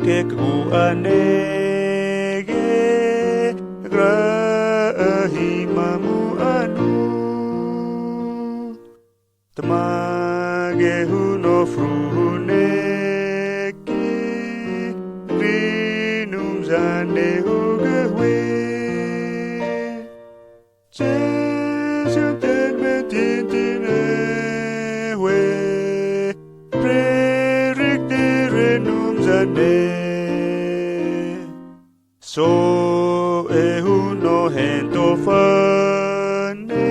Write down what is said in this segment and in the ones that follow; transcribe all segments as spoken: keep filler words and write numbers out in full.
ke kuanege, rahi mamu anu. Tamake huno fruneki, rinum zane hugewe. Jesu ten me tintin ewe, rerik te renum zane. So e huno hento fane,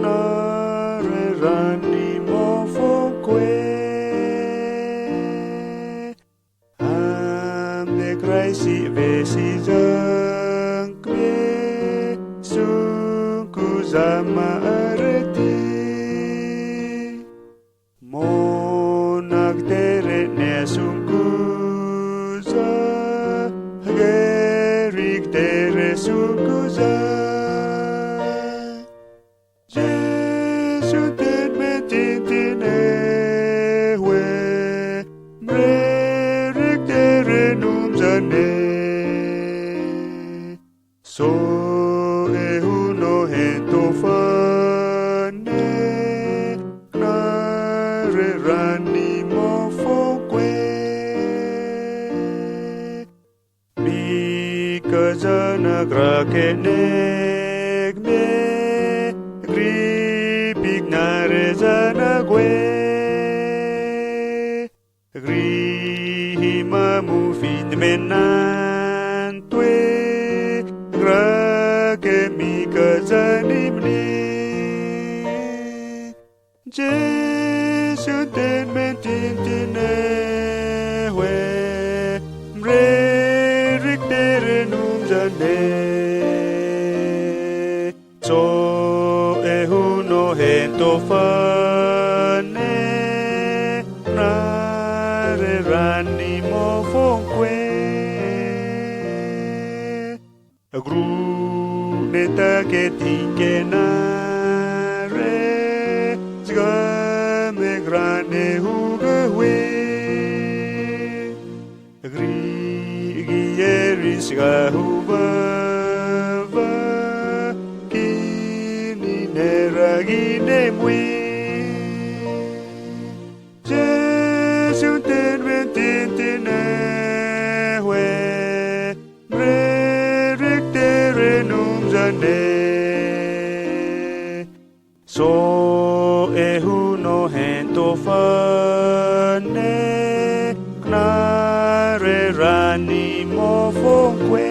nare rani mofokwe. Am de Kraisi vesi zangkwe, sunku zama areti. Monak tere ne sunkuza, gerik tere sunkuza. Jesu ten me tintin ewe, rerik tere num zane. So e huno hento fane, nare rani mofokwe. Mika zana krakenek me, gripik nare zana kwe. Grihi mamu fin menan twe, rake mika zanimni. Jesu ten me tintin ewe, rerik tere num zane. So e huno hento fane, nare rani mofokwe. Akrune take tinke nare, zika me krane hugewe. Agri igi eris ga hubaba, kini nera gine mwi. Jesu ten me tintin ewe, rerik tere num zane. So e huno hento fane, nare rani mofokwe.